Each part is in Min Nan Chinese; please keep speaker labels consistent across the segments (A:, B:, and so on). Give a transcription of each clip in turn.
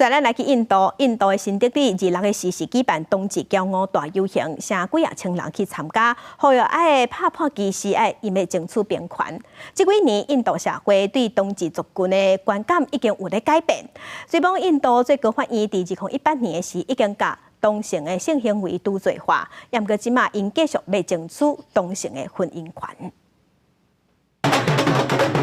A: 再咱來去印度，印度的新德里二六的時是舉辦同志驕傲大遊行，成幾仔千人去參加，呼籲愛拍破歧視，愛𪜶欲爭取平權。這幾年印度社會對同志族群的觀感已經有咧改變。雖罔印度最高法院佇2018年的時已經共同性的性行為除罪化，毋過這馬𪜶繼續欲爭取同性的婚姻權。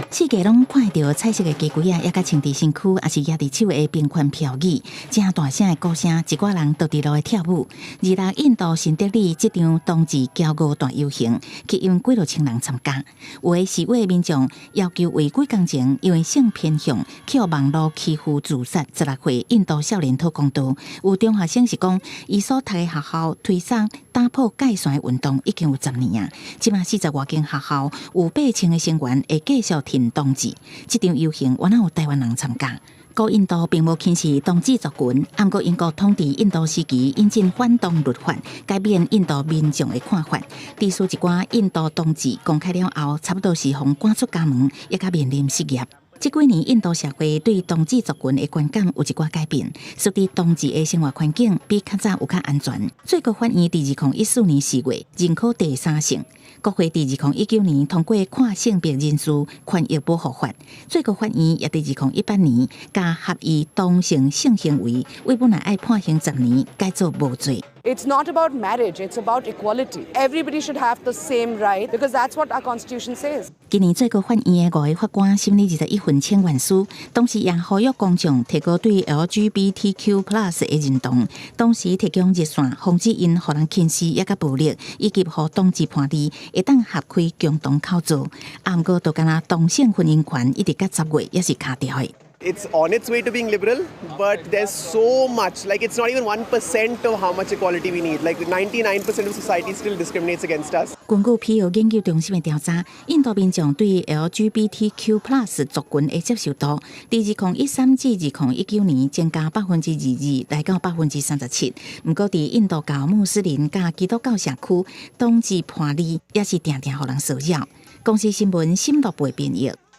B: 四界攏看著彩色的雞胿仔，猶閣穿佇身軀，抑是攑佇手的平權標語，誠大聲的鼓聲，一寡人就佇路的跳舞。二六印度新德里這場同志驕傲大遊行，吸引幾落千人參加。有的示威民眾要求違規工程，因為性偏向去網路欺負自殺16歲印度少年討公道。有中學生是講，伊所讀的學校推捒打破界線的運動已經有10年啊，這馬40外間學校有8000個成員會繼續挺同志。這場遊行原來有台灣人參加。古印度並無輕視同志族群，毋過英國統治印度時期引進反同律法，改變印度民眾的看法。致使一寡印度同志公開了後，差不多是予趕出家門，也閣面臨失業。這幾年，印度社會對同志族群的觀感有一寡改變，使得同志的生活環境比較早有較安全。最高法院佇2014年4月認可第三性。國會佇2019年通過跨性別人士權益保護法。最高法院也佇2018年共合意同性性行為，為本來愛判刑十年，改做無罪。
C: It's not about marriage, it's about equality. Everybody should have the same right because that's what our constitution says.
B: 今年最高法院的五个法官審理21份請願書，同時也呼籲公眾提高對 LGBTQ+ 的認同，同時提供熱線，防止𪜶予人輕視抑閣暴力，以及予同志伴侶會當合開共同口座。啊，毋過就敢若同性婚姻權一直到10月猶是卡著的。
D: It's on its way to being liberal, but there's so much, like it's not even 1% of how much equality we need. Like 99% of society still discriminates against us.
B: 根據皮尤研究中心的調查，印度民眾對 LGBTQ+ 族群的接受度，佇2013至2019年增加22%，來到37%。毋過，佇印度教穆斯林佮基督教社區，同志伴侶猶是定定予人騷擾。公視新聞沈樂貝編譯。